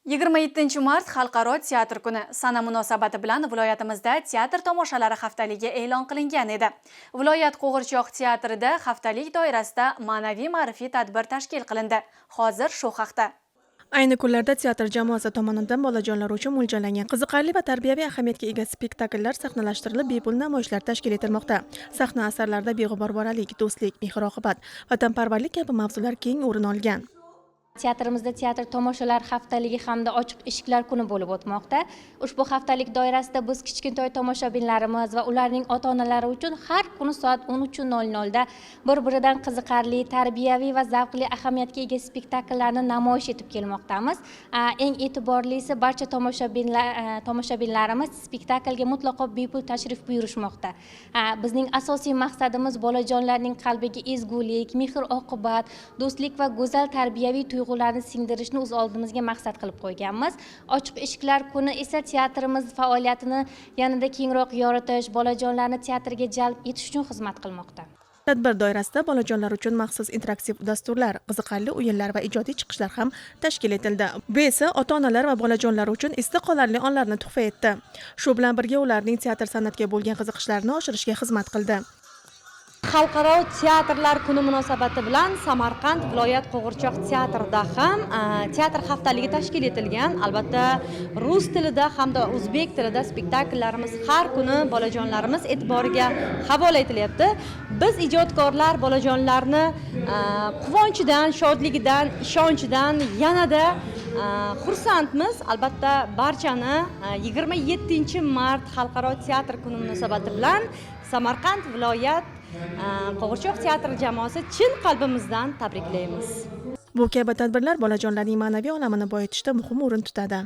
27 mart Xalqaro teatr kuni. Sana munosabati bilan viloyatimizda teatr tomoshalari haftaligi e'lon qilingan edi. Viloyat qo'g'irchoq teatrida haftalik doirasida ma'naviy ma'rifiy tadbir tashkil qilindi. Hozir shu haqda. Ayni kunlarda teatr jamoasi tomonidan bolajonlar uchun mo'ljallangan qiziqarli va tarbiyaviy ahamiyatga ega spektakllar sahnalashtirilib, bepul namoyishlar tashkil etilmoqda. Sahna asarlarida beg'ubor bolalik, do'stlik, mehr oqibat, vatanparvarlik kabi mavzular keng o'rin olgan. Teatrimizda teatr tomoshalar haftaligi hamda ochiq eshiklar kuni bo'lib o'tmoqda. Ushbu haftalik doirasida biz kichkintoy tomoshabinlarimiz va ularning ota onalari uchun har kuni soat 13:00 da bir biridan qiziqarli, tarbiyaviy va zavqli ahamiyatga ega spektakllarni namoyish etib kelmoqdamiz. Eng e'tiborlisi, barcha tomoshabinlarimiz spektaklga mutlaqo bepul tashrif buyurishmoqda. Bizning asosiy maqsadimiz bolajonlarning qalbiga ezgulik, mehr oqibat, do'stlik va go'zal tarbiyaviy tuyg'ularni singdirishni o'z oldimizga maqsad qilib qo'yganmiz. Ochiq eshiklar kuni esa teatrimiz faoliyatini yanada kengroq yoritish, bolajonlarni teatrga jalb etish uchun xizmat qilmoqda. Tadbir doirasida bolajonlar uchun maxsus interaktiv dasturlar, qiziqarli o'yinlar va ijodiy chiqishlar ham tashkil etildi. Bu esa ota-onalar va bolajonlar uchun esda qolarli onlarni tuhfa etdi. Shu bilan birga ularning teatr san'atiga bo'lgan qiziqishlarini oshirishga xizmat qildi. Xalqaro teatrlar kuni munosabati bilan Samarqand viloyat qo'g'irchoq teatrida ham teatr haftaligi tashkil etilgan. Albatta, rus tilida hamda o'zbek tilida spektakllarimiz har kuni bolajonlarimiz e'tiboriga havola etilyapti. Biz, ijodkorlar, bolajonlarni quvonchidan, shodligidan, ishonchidan yanada xursandmiz. Albatta, barchani 27 mart Xalqaro teatr kuni munosabati bilan Samarqand viloyat qo'g'irchoq teatri jamoasi chin qalbimizdan tabriklaymiz. Bu kabi tadbirlar bolajonlarning ma'naviy olamini boyitishda muhim o'rin tutadi.